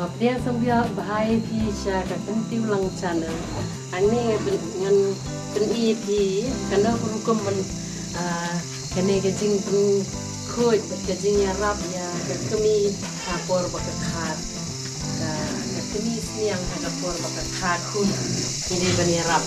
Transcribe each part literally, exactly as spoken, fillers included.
Pdiang sngewbha ïa phi sha ka Kyntiew Lang channel. Hangne ngan pyni ïa phi kano ka rukom ban, ah, kane ka jingpynkhuid bad ka jingïarap ïa ka kmie ha por ba ka kha. Ka, ka kmie sniang ha ka por ba ka kha khuid. Ngi dei ban ïarap.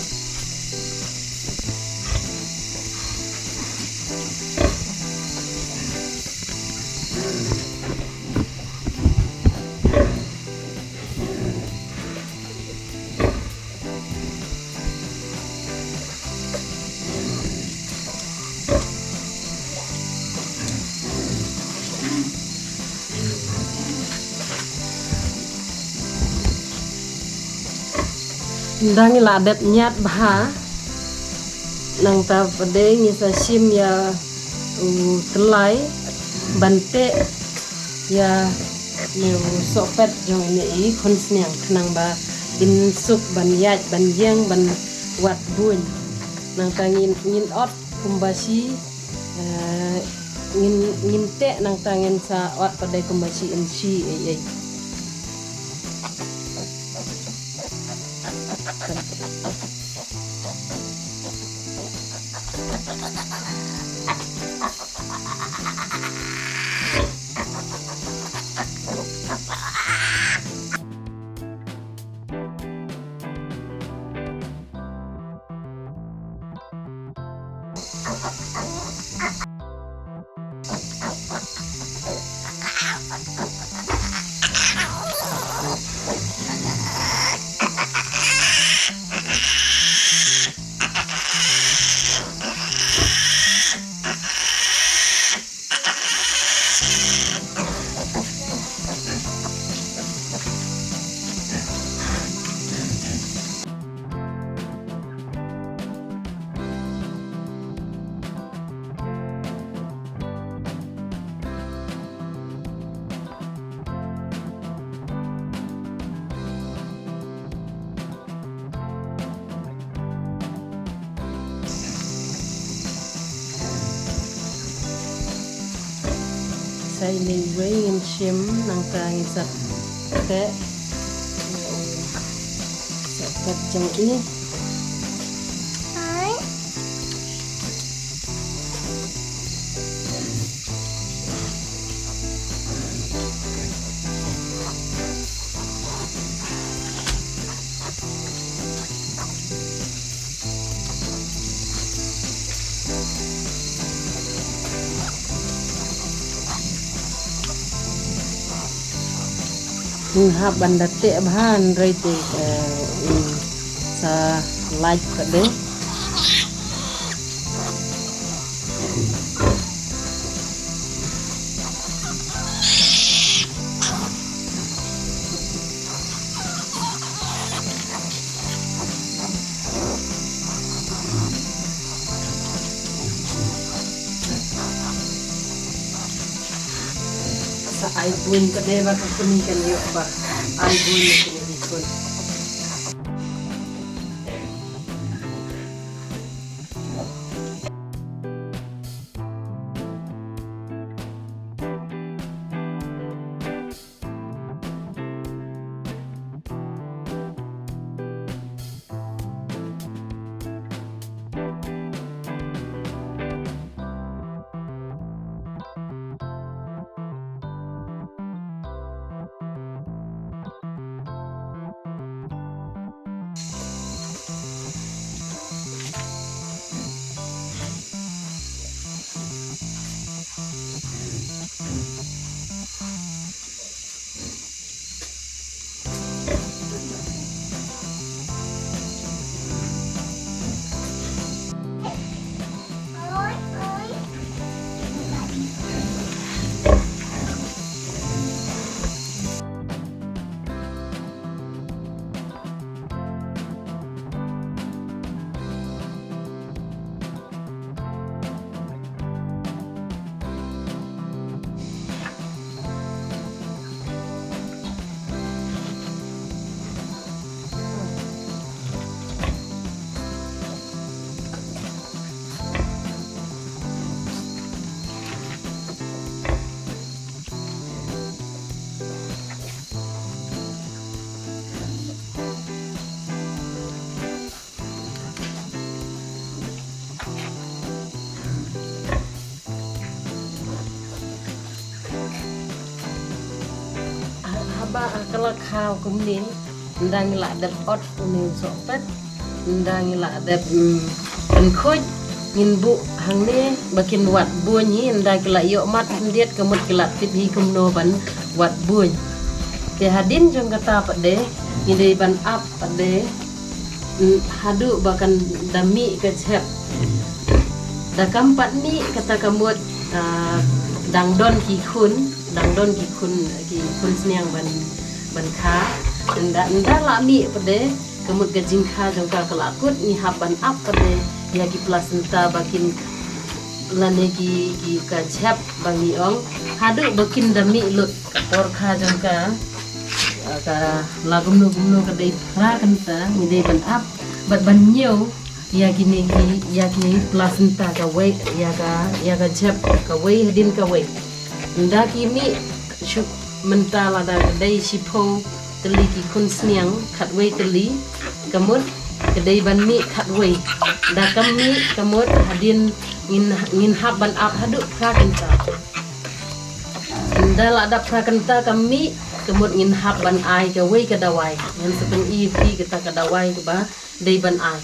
Ynda ngi la dep ñiad bha, nangta pat de ngi sa shim ïa u tyllai ban teh ïa une u sohpet jong ine i khun sniang khnang ba in suk ban ïaid ban ïeng ban wad buiñ. Nangta ngin, ngin ot kumba shi, eh, ngin, ngin teh nangta ngin sa ot pat de kumba shi in shi ei ei. Sa ine iwei ngin shim nangta ngin sa teh. Sa teh jong i. Ngin hap ban da teh bha hynrei te, eh, sa lait pat de. Sa ai buiñ pat de ba ka kmie kan ïoh ba ai buiñ ïa kine ki khun. Ka la khaw kumne, nda ngi la dep ot une u sohpet, nda ngi la dep, mm, pynkhuid, ngin buh hangne ba kin wad buiñ hi, nda ki la ïoh mat khyndiat ka mut ki la tip hi kumno ban wad buiñ. Te hadien jong kata pat de, ngi dei ban ap pat de, mm, haduh ba kan da mih ka jhep. Da kam pat mih kata ka mut, ah, dang don ki khun, dang don ki khun, ki khun sniang ban, ban kha. Nda, nda la mih pat de, ka mut ka jingkha jong ka ka la kut, ngi hap ban ap pat de ïa ki placenta ba kin, lane ki, ki ka jhep ba ngi ong, haduh ba kin da mih lut. Ka por kha jong ka, ka la kumno kumno ka dei phra kynta, ngi dei ban ap bad ban ñiew ïa kine ki, ïa ki placenta kawei, ïa ka, ïa ka jhep kawei hadien kawei. Nda ki mih shuh mynta lada ka dei shiphew tylli ki khun sniang, khatwei tylli ka mut ka dei ban mih khatwei. Da kam mih ka mut hadien ngin, ngin hap ban ap haduh phra kynta. Nda la dap phra kynta ka mih ka mut ngin hap ban ai kawei ka dawai. Ngan sa pyni ïa phi kata ka dawai kaba dei ban ai.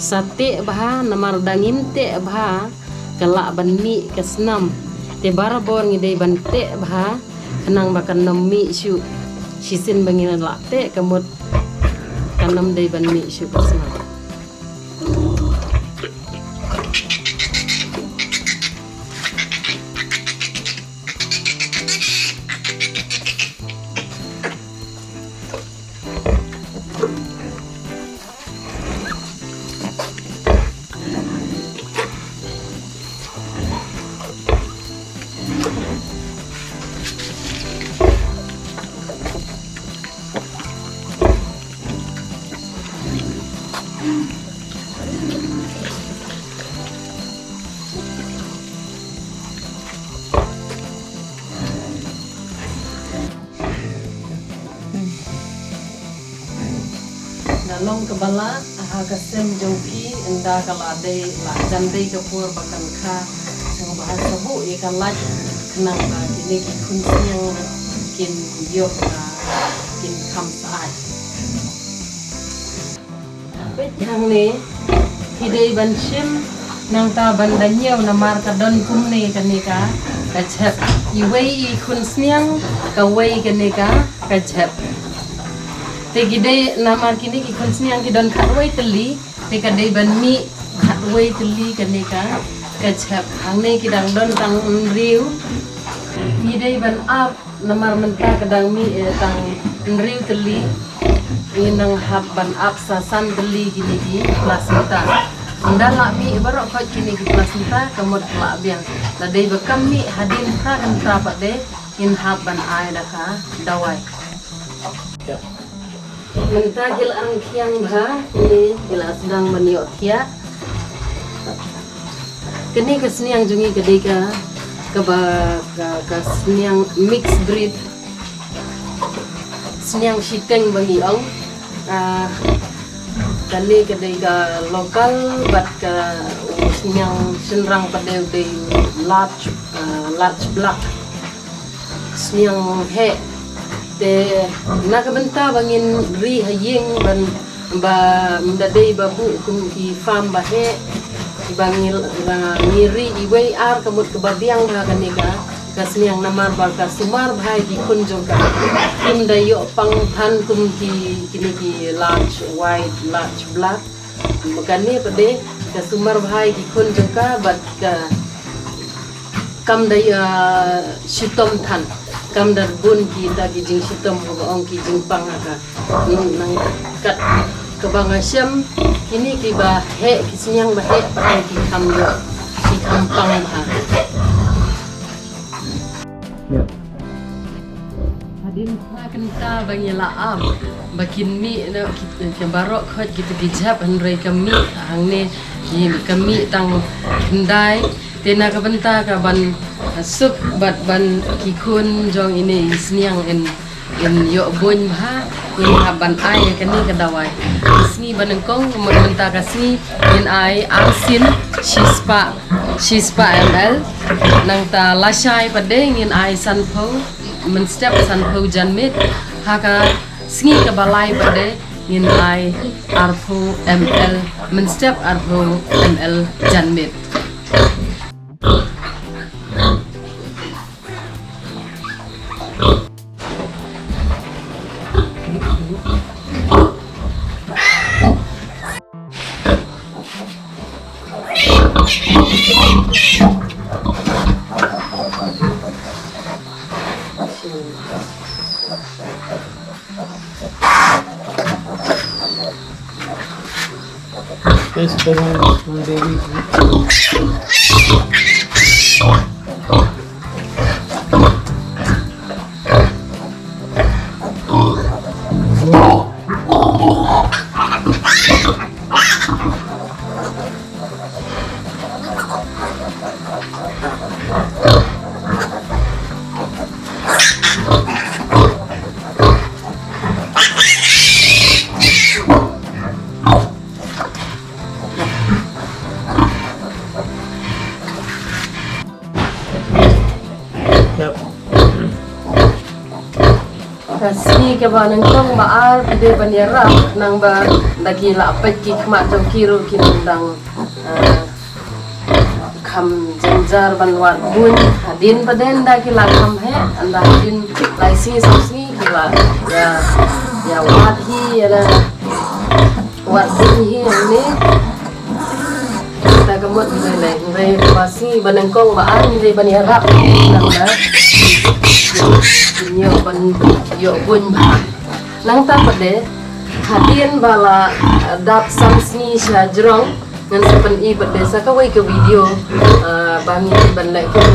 Sa teh bha, namar da ngim teh bha ka lah ban mih ka snam. Te barabor ngi dei ban teh bha khnang ba kan ym mih shuh. Shisien ba ngi la teh ka mut kan ym dei ban mih shuh ka snam. Nga long kaba lah ha ka sem jong phi, ynda ka la dei, la jan dei ka por ba kan kha. Sngewbha sa buh ïa ka light khnang ba kine ki khun sniang kin ïoh, ah, kin kham syaid. Peit hangne, phi dei ban shim nangta ban da ñiew namar ka don kumne kane ka, ka jhep. Iwei i khun sniang, kawei kane ka, ka jhep. Te ki dei namar kine ki khun sniang ki don khatwei tylli, te ka dei ban mih khatwei tylli kane ka, ka jhep. Hangne ki dang don tang hynriew. Ngi dei ban ap namar mynta ka dang mih, eh, tang hynriew tylli. Ngi nang hap ban ap sa san tylli kine ki placenta. Ynda la mih baroh khoit kine ki placenta ka mut la biang. Lada dei ba kam mih hadien phra kynta pat de ngin hap ban ai da ka dawai. Mynta ki la rangkhiang bha, kine ki la sdang ban ïohthiah. Kane ka sniang jong ngi ka dei ka, kaba, ka, ka sniang mixed breed. Sniang shiteng ba ngi ong. Ah, kane ka dei ka local bad ka, u sniang shynrang pat de u dei large, ah, large black. Sniang heh. Te na ka bynta ba ngin ri ha ïing ban ba ym da dei ba buh kum ki farm ba heh. Ba ngi, ba ngi ri iwei ar ka mut kaba biang bha kane ka, ka sniang namar ba ka sumar bha ïa ki khun jong ka. Kim da ïoh pang than kum ki, kine ki large white, large black. Ba kane pat de ka sumar bha ïa ki khun jong ka bad ka kam da, ah, shitom than. Kam da bun kita ki jingshitom, kaba ong ki jingpang ha ka. Hmm, nang kat kaba nga shem kine kiba heh, ki sniang ba heh pat ki kham ïoh, ki kham pang bha. Ya. Hadien ba kynta ba ngi la ap ba kin mih noh ki, ki baroh khoit kita ki jhep, hynrei ka mih hangne, ki ka mih tang khyndai. Te na ka bynta ka ban suk bad ban ki khun jong ine i sniang in, in ïoh buiñ bha, ngin hap ban ai ïa kane ka dawai. Ka sngi ba nyngkong, mynta ka sngi ngin ai arsien shispah, shispah M L. Nangta lashai pat de ngin ai sanphew, mynstep sanphew janmiet. Ha ka sngi kaba lai pat de ngin ai arphew M L, mynstep arphew M L janmiet. Yes, baby. Yep. Ka sngi kaba nyngkong ba ar ka dei ban ïarap, nang ba da ki la peit ki khmat jong ki ruh ki nang dang, ah, kham jynjar ban wad buiñ. Hadien ba dei da ki la kham heh, ynda hadien lai sngi saw sngi ki la ïa, ïa wad hi, ïa la wad buiñ hi hangne. Ta ka mut hynrei, hynrei ba sngi ba nyngkong ba ar hynrei ban ïarap nang ba ïoh ban ïoh buiñ bha. Nangta pat de hadien ba la dap san sngi sha jrong, ngan sa pyni pat de sa kawei ka video, ah, ba ngi ban leh kum